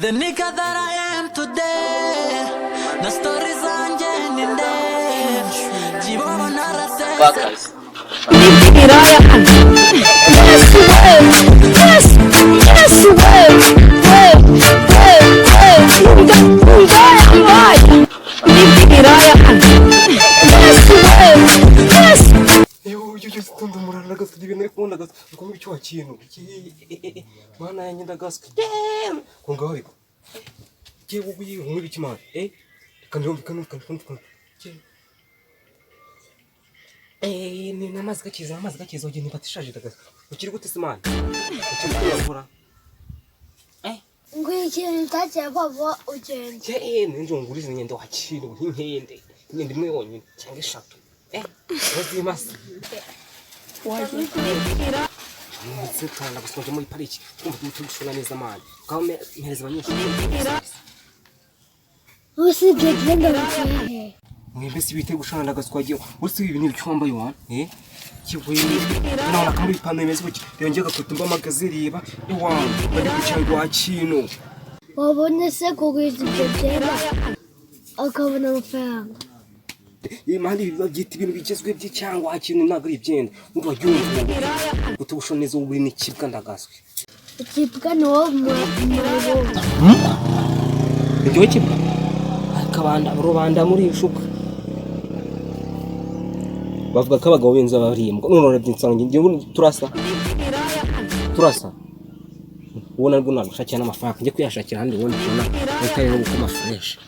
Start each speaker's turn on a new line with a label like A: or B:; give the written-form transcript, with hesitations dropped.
A: The nigga that I am today, na story zanjye ni nde Kibobo narasese.
B: Fuckers.
C: Yes, well, yes, yes, well, well, well, well, yes, well, yes.
D: Yewe, uyu gitondo murara ndagaswe, ibintu ari kubona ndagaswe, ukumva icyo kintu. Mana yanjye, ndagaswe. Ko ngaho ariko. Yewe, uyu nk'ibiki iki mana? Reka ndumve, reka ndumve, reka ndumve. Ni amazi gakiza, amazi gakiza, ugiye nibatishaje ndagaswe. Ukiri gute se mana? Ukiri gute yakora?
E: Ngo ikintu utagiye vuba ugenda.
D: Ninjo ngurize inkende wakira nk'inkende. Inkende imwe yonyine cyangwa eshatu. Bazimasa. Ndetse turanda gusoje muri pariki twumva turi gushona neza mani, ngaho mpereza abanyeshuri.
E: Usibye genda bukeye.
D: Mwembe si bite gushona ndagaswagiye uretse ibi ni icyo wambaye wa kiwe nabona kamuri ipantaro imeze gutya, yongeye agakweto mba amagaze, reba iwa bari ku cyangwa wa kintu.
E: Wabonye se kugwiza ibyo byenda akabona amafaranga?
D: Iyi mani babyita ibintu bigezweho by'icyangwa kintu, ntabwo ari ibyenda ngo baryumva utubushona neza, ubu ni kibwa ndagaswe.
E: Ukibwa ni wowe murabonye.
D: Iryo kibwa akabanda rubanda muri ishuka bavuga ko abagabo b'inzu barimbwa, none urebye nsanga ngewe turasa turasa, ubona rwo nagushakira n'amafaranga njye kuyashakira ahandi, ubundi ubona utari no gukoma fresh.